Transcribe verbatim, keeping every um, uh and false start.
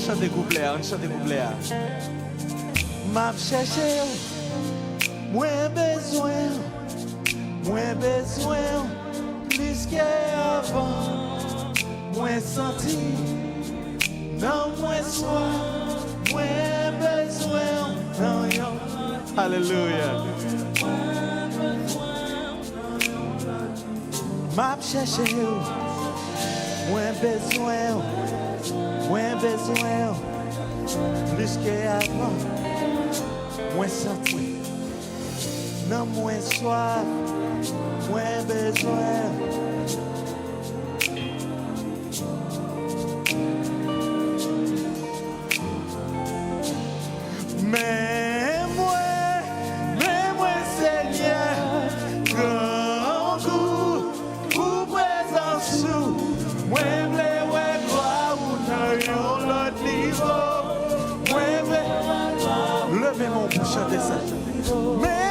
Chante kouplè a, ann chante kouplè a. M ap chèche w, mwen bezwen w, mwen bezwen w plis ke avan. Mwen santi nan mwen swaf, mwen bezwen w nan yon. Alelouya. M ap chèche w. Mwen bezwen w. Mwen bezwen w. Plis ke avan. Mwen santi nan mwen swaf. Mwen bezwen w. Men mwen, men mwen, Senyè, grangou pou prezans ou. Mwen vle wè glwa ou nan yon lòt nivo. Mwen vle. Leve men w pou chante sa. Men